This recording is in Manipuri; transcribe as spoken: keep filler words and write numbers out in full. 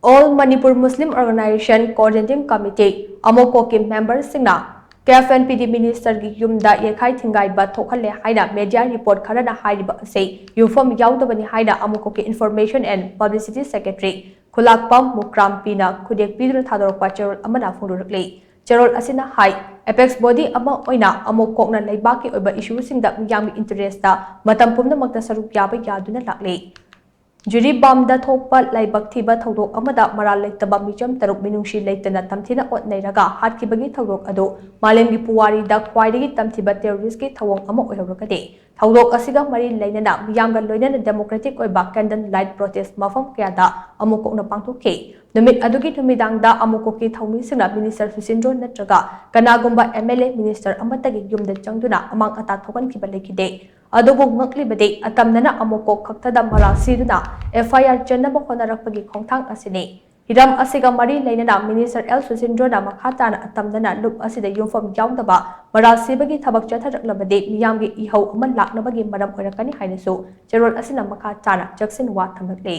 All Manipur Muslim Organization Coordinating Committee, ꯑꯃꯣꯀꯣꯛꯀꯤ memberꯁꯤꯡꯅ ꯀꯦ ꯑꯦꯐ ꯑꯦꯟ ꯄꯤꯗꯤ ministerꯒꯤ ꯌꯨꯝꯗ ꯌꯩꯈꯥꯏ ꯊꯤꯡꯒꯥꯏꯕ ꯊꯣꯛꯍꯜꯂꯦ ꯍꯥꯏꯅ media report ꯈꯔꯅ ꯍꯥꯏꯔꯤꯕ ꯑꯁꯤ ꯌꯨꯝꯐꯝ ꯌꯥꯎꯗꯕꯅꯤ ꯍꯥꯏꯅ ꯑꯃꯣꯀꯣꯛꯀꯤ Information and Publicity Secretary ꯈꯨꯂꯥꯛꯄꯝ ꯃꯨꯀ꯭ꯔꯥꯝꯄꯤꯅ ꯈꯨꯗꯦꯛ ꯄꯤꯗꯨꯅ ꯊꯥꯗꯣꯔꯛꯄ ꯆꯦꯔꯣꯜ ꯑꯃꯅ ꯐꯣꯡꯗꯣꯔꯛꯂꯤ꯫ ꯆꯦꯔꯣꯜ ꯑꯁꯤꯅ ꯍꯥꯏ, apex body ꯑꯃ ꯑꯣꯏꯅ ꯑꯃꯣꯀꯣꯛꯅ ꯂꯩꯕꯥꯛꯀꯤ ꯑꯣꯏꯕ issueꯁꯤꯡꯗ ꯃꯤꯌꯥꯝꯒꯤ interestꯇ ꯃꯇꯝ ꯄꯨꯝꯅꯃꯛꯇ ꯁꯔꯨꯛ ꯌꯥꯕ ꯌꯥꯗꯨꯅ ꯂꯥꯛꯂꯤ꯫ ꯖꯤꯔꯤꯕꯥꯝꯗ ꯊꯣꯛꯄ ꯂꯥꯏꯕꯛ ꯊꯤꯕ ꯊꯧꯗꯣꯛ ꯑꯃꯗ ꯃꯔꯥꯜ ꯂꯩꯇꯕ ꯃꯤꯆꯝ ꯇꯔꯨꯛ ꯃꯤꯅꯨꯡꯁꯤ ꯂꯩꯇꯅ ꯇꯝꯊꯤꯅ ꯑꯣꯠ ꯅꯩꯔꯒ ꯍꯥꯠꯈꯤꯕꯒꯤ ꯊꯧꯗꯣꯛ ꯑꯗꯨ ꯃꯥꯂꯦꯝꯒꯤ ꯄꯨꯋꯥꯔꯤꯗ ꯈ꯭ꯋꯥꯏꯗꯒꯤ ꯇꯝꯊꯤꯕ terroristꯀꯤ ꯊꯧꯑꯣꯡ ꯑꯃ ꯑꯣꯏꯍꯧꯔꯒꯗꯤ, ꯊꯧꯗꯣꯛ ꯑꯁꯤꯒ ꯃꯔꯤ ꯂꯩꯅꯅ ꯃꯤꯌꯥꯝꯒ ꯂꯣꯏꯅꯅ democratic ꯑꯣꯏꯕ candle light protest ꯃꯐꯝ ꯀꯌꯥꯗ ꯑꯃꯨꯛ ꯀꯣꯛꯅ ꯄꯥꯡꯊꯣꯛꯈꯤ꯫ ꯅꯨꯃꯤꯠ ꯑꯗꯨꯒꯤ ꯅꯨꯃꯤꯗꯥꯡꯗ ꯑꯃꯨꯛ ꯀꯣꯛꯀꯤ ꯊꯧꯃꯤꯁꯤꯡꯅ minister ꯁꯨꯁꯤꯟꯗ꯭ꯔꯣ ꯅꯠꯇ꯭ꯔꯒ ꯀꯅꯥꯒꯨꯝꯕ M L A minister ꯑꯃꯠꯇꯒꯤ ꯌꯨꯝꯗ ꯆꯪꯗꯨꯅ ꯑꯃꯥꯡ ꯑꯇꯥ ꯊꯣꯛꯍꯟꯈꯤꯕ ꯂꯩꯈꯤꯗꯦ꯫ ꯑꯗꯨꯕꯨ ꯉꯛꯂꯤꯕꯗꯤ, ꯑꯇꯝꯅꯅ ꯑꯃꯨꯛ ꯀꯣꯛ ꯈꯛꯇꯗ ꯃꯔꯥꯜ ꯁꯤꯗꯨꯅ F I R ꯆꯟꯅꯕ ꯍꯣꯠꯅꯔꯛꯄꯒꯤ ꯈꯣꯡꯊꯥꯡ ꯑꯁꯤꯅꯤ꯫ ꯍꯤꯔꯝ ꯑꯁꯤꯒ ꯃꯔꯤ ꯂꯩꯅꯅ minister L ꯁꯨꯁꯤꯟꯗ꯭ꯔꯣꯅ ꯃꯈꯥ ꯇꯥꯅ ꯑꯇꯝꯅꯅ ꯂꯨꯞ ꯑꯁꯤꯗ ꯌꯨꯝꯐꯝ ꯌꯥꯎꯗꯕ ꯃꯔꯥꯜ ꯁꯤꯕꯒꯤ ꯊꯕꯛ ꯆꯠꯊꯔꯛꯂꯕꯗꯤ ꯃꯤꯌꯥꯝꯒꯤ ꯏꯍꯧ ꯑꯃ ꯂꯥꯛꯅꯕꯒꯤ ꯃꯔꯝ ꯑꯣꯏꯔꯛꯀꯅꯤ ꯍꯥꯏꯅꯁꯨ ꯆꯦꯔꯣꯜ ꯑꯁꯤꯅ ꯃꯈꯥ ꯇꯥꯅ ꯆꯦꯛꯁꯤꯟꯋꯥ ꯊꯝꯂꯛꯂꯤ꯫